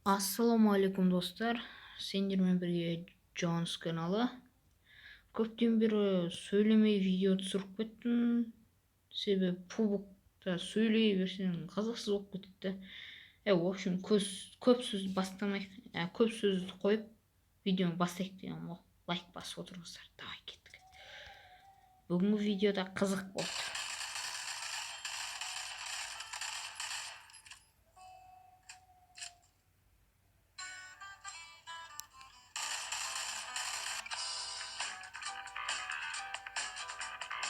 Ассалаумағалейкум, достар! Сендермен бірге Джонс каналы. Көптен бері сөйлемей видео түсіріп кеттім, себебі пубгта сөйлей берсең, қызықсыз болып кетеді да. В общем, көп сөз бастамай, көп сөзді қойып, видеоны бастайық деген ғой. Лайк басып отырыңыздар. Давай, кеттік. Бүгінгі видеода қызық болды.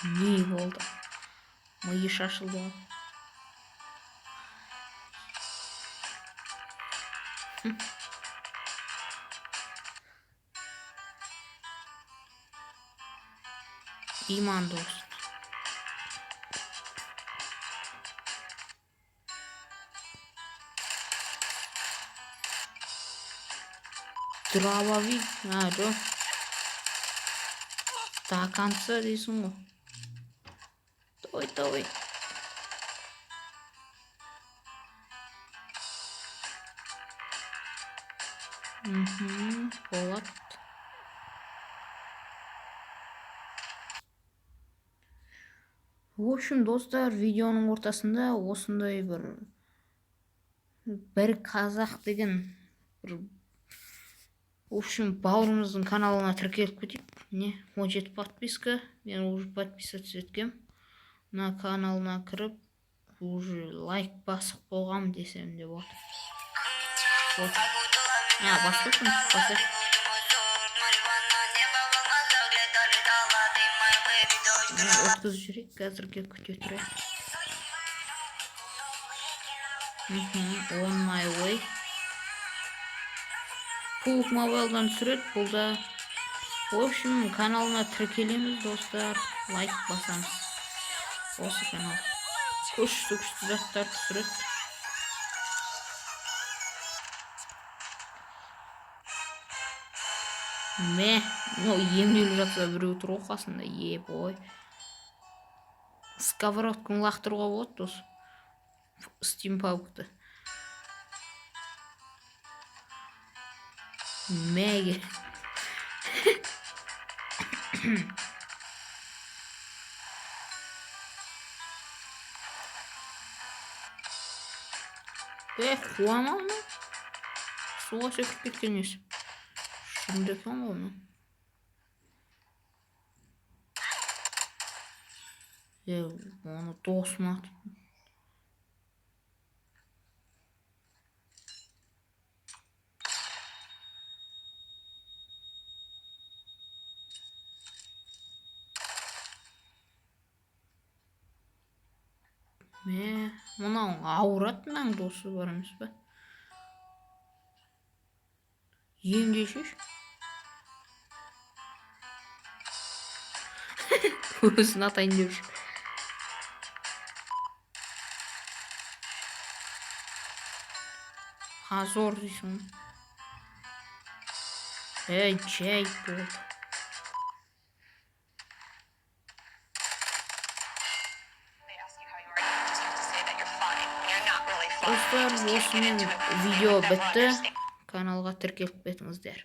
Не болды? Миы шашылды ғой. Иманды болсын. Дробовик. А, жоқ, до конца дейсің ғой. Давай, давай. Болады. В общем, достар, видеоның ортасында осындай бір қазақ деген бір, в общем, бауырымыздың каналына тіркеліп кетейік. Не, 17 подписка, мен уже подписаться еткем. Мына каналына кіріп, уже лайк басып қойғам десем де болады. Вот, а, басып басайық. Өткізіп жіберейік, қазірге күте тұрайық. On my way. PUBG Mobile'дан түсіреді бұл да. В общем, каналына тіркелеміз, достар, лайк басамыз. Осы канал күшті күшті заттар түсіреді. Мә, мынау емделіп жатса, біреу тұр ғой қасында. Ебой, сковородканы лақтыруға болады осы Steam PUBG-ты. Мәге. Е, қуа ма мынау? Суға секіріп кеткен несі? Шынды екен ғой мынау. Е, оны досым атып. Мә, мынау ауырады, мынаның досы бар емес па? Емдешеші. Өзін атайын деп жүр. Позор дейсің ғой. Ей, жай болды. They ask you how you are, you just have to say that you're fine. When you're not really fine. Достар, You just can't get осымен into it. Видео They won't бітті. understand. Каналға тіркеліп кетіңіздер.